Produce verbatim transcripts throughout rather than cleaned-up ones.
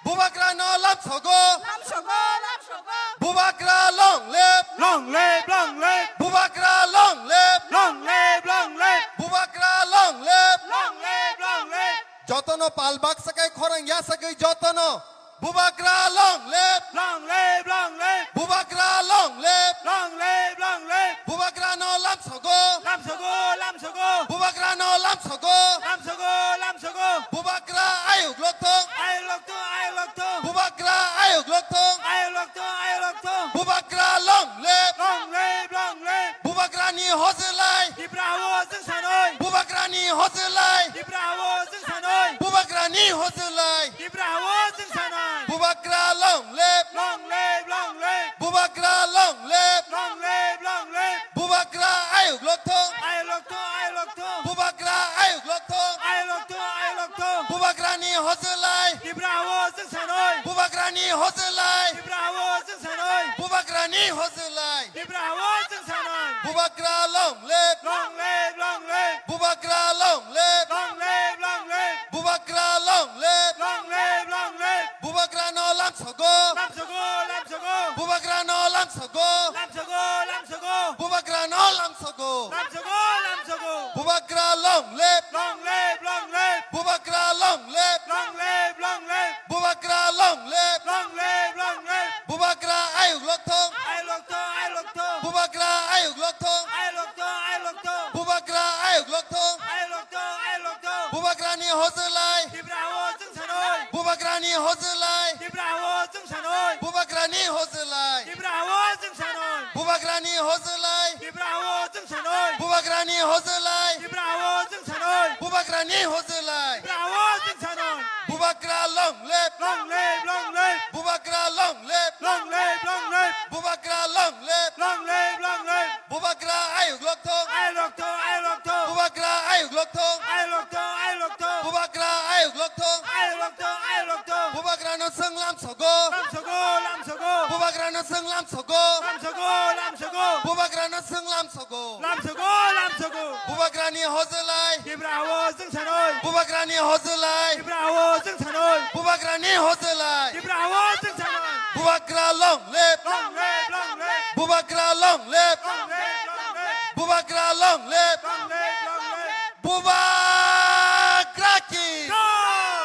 Bubagra no lamsogo. Lamsogo, lamsogo. Bubagra long live. Long live, long live. Bubagra long live. Long live, long live. Bubagra long live. Long live, long live. Jotono pal baksa kai khorang yasagwi jotono. Bubagra long live. Long live, long live. Bubagra long live. Long live, long live. Bubagra no lamsogo. Lamsogo, lamsogo. Bubagra no lamsogo. Lamsogo, lamsogo. Bubagra ayuk lokthong. Ayuk lokthong, ayuk lokthong. Bubagra ayuk lokthong. Ayuk lokthong, ayuk lokthong. Bubagra long live. Long live, long live. Bubagrani hojlai. Tipra hawo chwng sanoi. Bubagrani hojlai. Tipra hawo chwng sanoi. Bubagrani hojlai. Tipra hawo chwng sanoi. Bubagra long live. Long live, long live. Bubagra long live. Long live, long live. Bubagra ayuk lokthong. Ayuk lokthong, ayuk lokthong. Bubagra ayuk lokthong. Ayuk lokthong, ayuk lokthong. Bubagrani hojlai. Tipra hawo chwng sanoi. Bubagrani hojlai. Tipra hawo chwng sanoi. Bubagrani hojlai. Tipra hawo chwng sanoi. Bubagra long live. Long live, long live. Bubagra long live. Long live, long live. Bubagra long live. Long live, long live. Bubagra no lamsogo. Lamsogo, lamsogo. Bubagra no lamsogo. Lamsogo, lamsogo. Bubagra no lamsogo. Lamsogo, lamsogo. Bubagra long live. Long live, long live. Bubagra long live. Long live, long live. Bubagra long live. Long live, long live. Bubagra ayuk lokthong. Ayuk lokthong, ayuk lokthong. Bubagra ayuk lokthong. Ayuk lokthong, ayuk lokthong. Bubagra ayuk lokthong. Ayuk lokthong, ayuk lokthong. Bubagrani hojlai. Tipra hawo chwng sanoi. Bubagrani hojlai. Tipra hawo chwng sanoi. Bubagrani hojlai. Tipra hawo chwng sanoi. Bubagrani hojlai. Tipra hawo chwng sanoi. Bubagrani hojlai. Tipra hawo chwng sanoi. Bubagrani hojlai. Tipra hawo chwng sanoi. Bubagra long live. Long live, long live. Bubagra long live. Long live, long live. Bubagra long live. Long live, long live. Bubagra ayuk lokthong. Ayuk lokthong, ayuk lokthong. Bubagra ayuk lokthong. Ayuk lokthong, ayuk lokthong. Bubagra ayuk lokthong. Ayuk lokthong, ayuk lokthong. Bubagra no chwng lamsogo. Lamsogo, lamsogo. Bubagra no chwng lamsogo. Lamsogo, lamsogo. Bubagra no chwng lamsogo. Lamsogo, lamsogo. Bubagrani hojlai. Tipra hawo chwng sanoi. Bubagrani hojlai. Tipra hawo chwng sanoi. Bubagrani hojlai. Tipra hawo chwng sanoi. Bubagra long live. Long live, long live. Bubagra long live. Long live, long live. Bubagra long live. Long live, long live. Bubagra ki. Jai.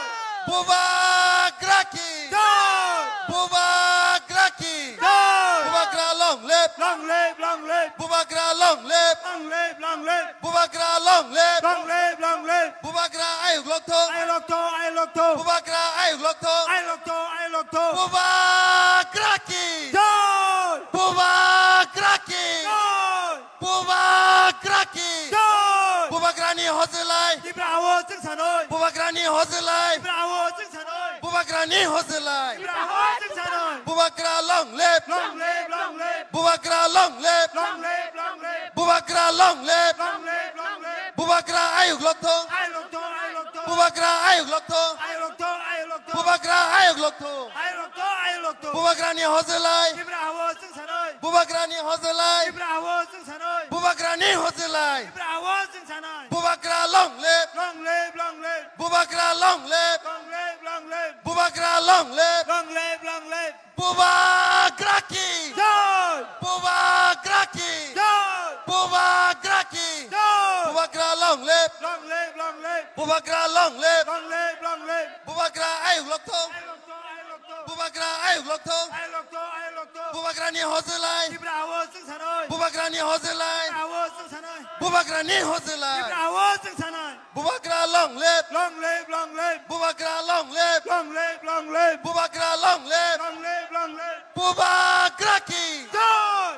Bubagra ki. Jai. Bubagra ki. Jai. Bubagra long live. Long live, long live. Bubagra long live. Long live, long live. Bubagra long live. Long live, long live. Bubagra ayuk lokthong. Ayuk lokthong, ayuk lokthong. Bubagra ayuk lokthong. Ayuk lokthong, ayuk lokthong. Bubagra ki. Jai. Bubagra ki. Jai. Bubagra ki. Jai. Bubagrani hojlai. Tipra hawo chwng sanoi. Bubagrani hojlai. Tipra hawo chwng sanoi. Bubagrani hojlai. Tipra hawo chwng sanoi. Bubagra long live. Long live, long live. Bubagra long live. Long live, long live. Bubagra long live. Long live, long live. Bubagra ayuk lokthong. Ayuk lokthong, ayuk lokthong. Bubagra ayuk lokthong. Ayuk lokthong, ayuk lokthong. Bubagra ayuk lokthong. Ayuk lokthong, ayuk lokthong. Bubagrani hojlai. Tipra hawo chwng sanoi. Bubagrani hojlai. Tipra hawo chwng sanoi. Bubagrani hojlai. Tipra hawo chwng sanoi. Bubagra long live. Long live, long live. Bubagra long live. Long live, long live. Bubagra long live. Long live, long live. Bubagra ki. Jai. Bubagra ki. Jai. Bubagra ki. Jai. Bubagra long live. Long live, long live. Bubagra long live. Long live, long live. Bubagra ayuk lokthong. Ayuk lokthong, ayuk lokthong. Bubagra ayuk lokthong. Ayuk lokthong, ayuk lokthong. Bubagrani hojlai. Tipra hawo chwng sanoi. Bubagrani hojlai. Tipra hawo chwng sanoi. Bubagrani hojlai. Tipra hawo chwng sanoi. Bubagra long live. Long live, long live. Bubagra long live. Long live, long live. Bubagra long live. Long live, long live. Bubagra ki. Jai.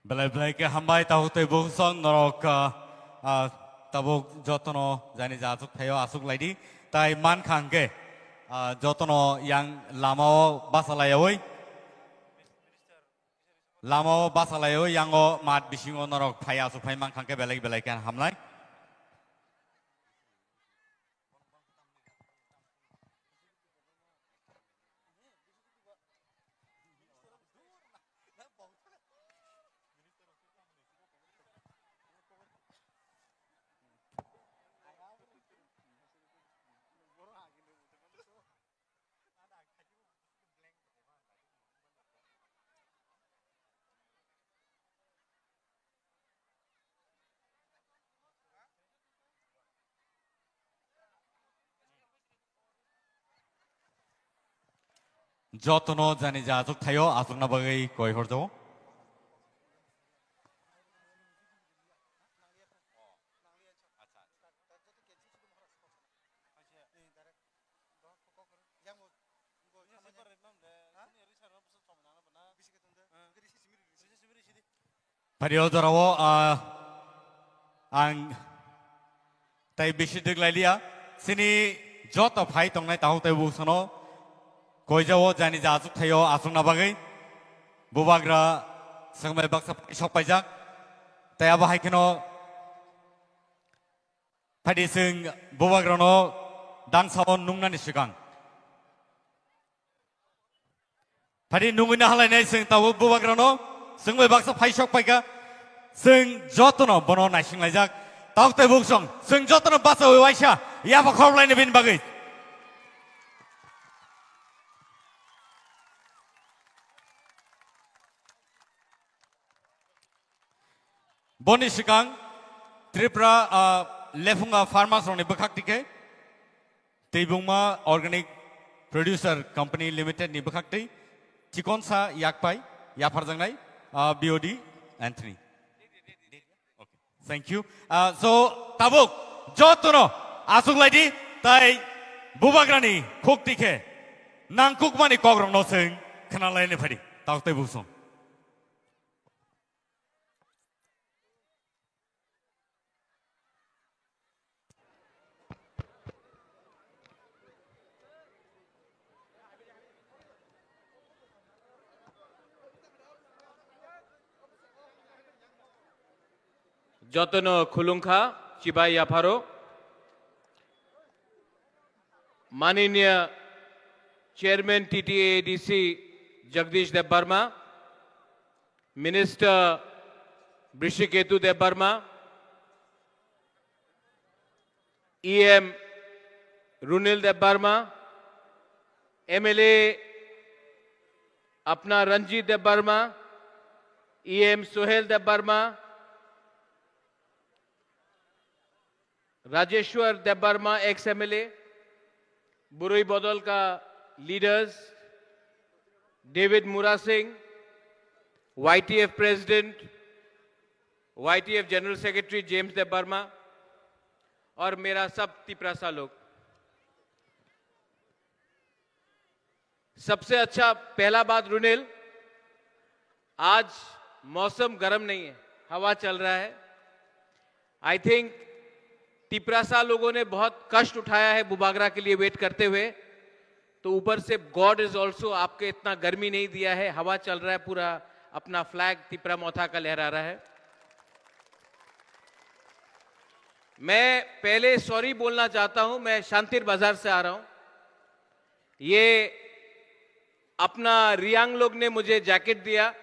Belai belai khe hambai tabuk tei bungsong norok, ah, ah, tabuk jotono jani ja asuk thaio asuk laidi. Tai mankha hwnkhe, ah, jotono yang lamao basa laiyaui, lamao basa laiyaui yango mat bisingo norok phai asuk phai mankha hwnkhe belai belai khe hamlai. Jotono jani ja achuk thaio, achukna bagwi koi horjao. Phario jorao, ah, ang tai bisi dwk lailiya. Sini joto phai tongnai takhuk tai buksano koijao jani ja achuk thaio achukna bagwi bubagra swngbai baksa phai sok paijak. Tai abo hai kheno phaidi swng bubagrano dangsao nungnani swkang. Phadi nungwi na halainai chwng tabuk bubagrano chwngbai baksa phai sok phaikha. Chwng jotono bono naisinglaijak. Tok tei buksong chwng jotono bachawi waisa yapha khorokhlaini bini bagwi. Boni swkang Tripura, ah, Lephunga Farmers rokni bwkhak tikhe Teibungma Organic Producer Company Limited ni bwkhak twi chikonsa yakpai yapharjaknai, ah, B O D Anthony. Okay. Thank you. Ah, so tabuk jotono aswk laidi tai bubagrani khuk tikhe nangkukmani kokrokno chwng khwnalaini phadi. Tabuk tei buksong. Jotono khulungkha, chibai yapharo. Maniniya Chairman T T A A D C Jagdish Debbarma, Minister Brishyketu Debbarma, E M Runil Debbarma, M L A apna Ranjit Debbarma, E M Sohel Debbarma, Rajeshwar Debbarma, ex M L A, Burui Bodol ka leaders, David Murasing, Y T F President, Y T F General Secretary James Debbarma और मेरा सब तिपरासा लोग। सबसे अच्छा पहला बात रुनिल, आज मौसम गर्म नहीं है, हवा चल रहा है। आई थिंक तिपरासा लोगों ने बहुत कष्ट उठाया है बुबागरा के लिए वेट करते हुए, तो ऊपर से गॉड इज ऑल्सो आपके इतना गर्मी नहीं दिया है, हवा चल रहा है, पूरा अपना फ्लैग तिपरा मोथा का लहरा रहा है। मैं पहले सॉरी बोलना चाहता हूं, मैं शांतिर बाजार से आ रहा हूं। ये अपना रियांग लोग ने मुझे जैकेट दिया,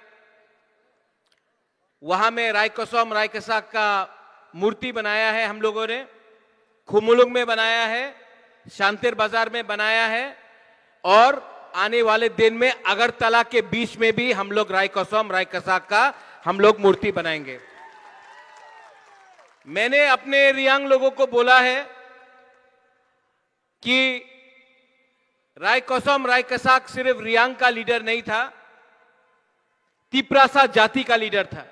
वहां में राय कसम राय कसाक का मूर्ति बनाया है हम लोगों ने, खुमुलुंग में बनाया है, शांतिर बाजार में बनाया है और आने वाले दिन में अगरतला के बीच में भी हम लोग राय कसम राय कसाक का हम लोग मूर्ति बनाएंगे। मैंने अपने रियांग लोगों को बोला है कि राय कसम राय कसाक सिर्फ रियांग का लीडर नहीं था, तिपरासा जाति का लीडर था।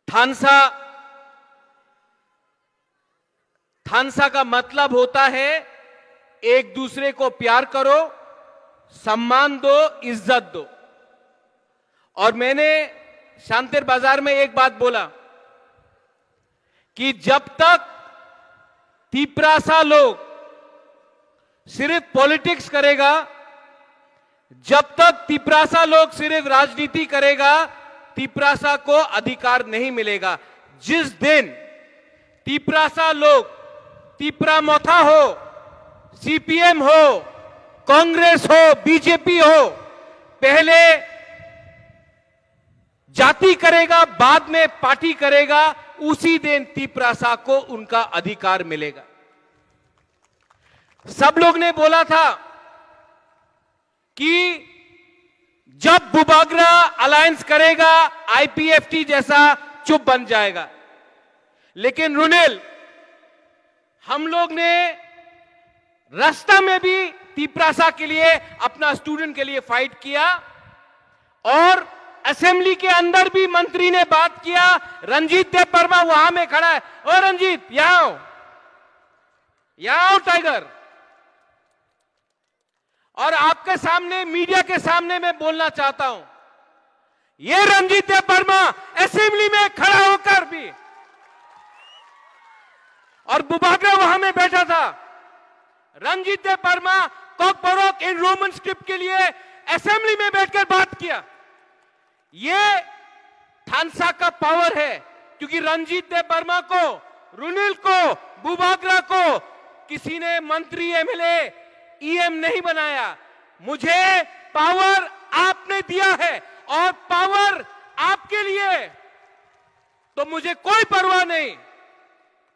थानसा, थानसा का मतलब होता है एक दूसरे को प्यार करो, सम्मान दो, इज्जत दो। और मैंने शांतिर बाजार में एक बात बोला कि जब तक तिपरासा लोग सिर्फ पॉलिटिक्स करेगा, जब तक तिपरासा लोग सिर्फ राजनीति करेगा, तिपरासा को अधिकार नहीं मिलेगा। जिस दिन तिपरासा लोग, तिपरा मोथा हो, सीपीएम हो, कांग्रेस हो, बीजेपी हो, पहले जाति करेगा, बाद में पार्टी करेगा, उसी दिन तिपरासा को उनका अधिकार मिलेगा। सब लोग ने बोला था कि जब बुबागरा अलायंस करेगा, आईपीएफटी जैसा चुप बन जाएगा। लेकिन रुनेल, हम लोग ने रास्ता में भी तिपरासा के लिए, अपना स्टूडेंट के लिए फाइट किया और असेंबली के अंदर भी मंत्री ने बात किया। रंजीत देव वर्मा वहां में खड़ा है। ओ रंजीत, यहाँ आओ, यहाँ आओ टाइगर। और आपके सामने, मीडिया के सामने मैं बोलना चाहता हूं, ये रंजीत देव वर्मा असेंबली में खड़ा होकर भी, और बुबागरा वहां में बैठा था, रंजीत देव वर्मा कॉकबोरोक इन रोमन स्क्रिप्ट के लिए असेंबली में बैठकर बात किया। ये थानसा का पावर है, क्योंकि रंजीत देव वर्मा को, रुनिल को, बुबागरा को किसी ने मंत्री, एमएलए, ईएम नहीं बनाया। मुझे पावर आपने दिया है और पावर आपके लिए, तो मुझे कोई परवाह नहीं।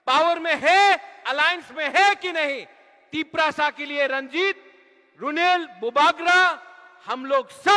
पावर में है, अलायंस में है कि नहीं, तिपरासा के लिए रंजीत, रुनिल, बुबागरा, हम लोग सब